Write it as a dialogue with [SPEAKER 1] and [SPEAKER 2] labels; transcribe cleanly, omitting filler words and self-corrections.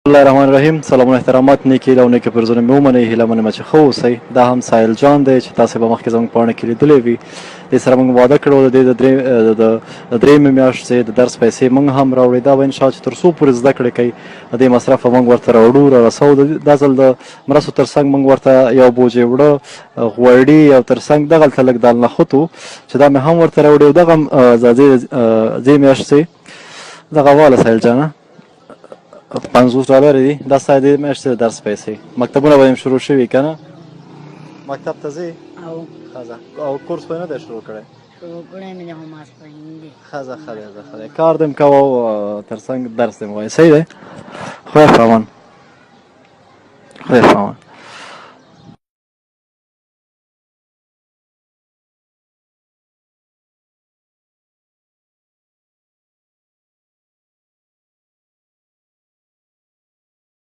[SPEAKER 1] الله الرحمن الرحیم. سلامونه، احترامات، نیکې هیله او نیکې پرزونه مې ومنئ. هیله منم چې ښه اوسئ. دا هم ساحل جان دی چې تاسې به مخکې زموږ پاڼه کې لیدلی وي. دې سره موږ وعده کړې وه، د دې د درې د درېیمې میاشتې د درس پیسې موږ هم راوړې. دا به انشاءالله چې تر څو پورې زده کړې کوي، د دې مصرف به موږ ورته راوړو، را رسوو. دا ځل د مرستو تر څنګ موږ ورته یو بوجۍ اوړه، غوړي او تر څنګ دغلته لږ دال نخود و چې دا مې هم ورته راوړي. او دغه هم د دې میاشتې دغه واله ساحل جانه 50 ډالر دي. دا ستا د میاشتې د درس پیسې. مکتبونه به هم شروع شوي که نه؟ مکتب ته ځې؟
[SPEAKER 2] او.
[SPEAKER 1] ښه ځه. او کورس خو یې نه دی شروع کړی؟
[SPEAKER 2] شروع کړی مې دی خو ماسپښین دی.
[SPEAKER 1] ښه ځه، ښه دی، ښه دی. کار دې هم کوه او تر څنګ درس دې هم وایه. صحیح دی. خدای په امان، خدای په امان.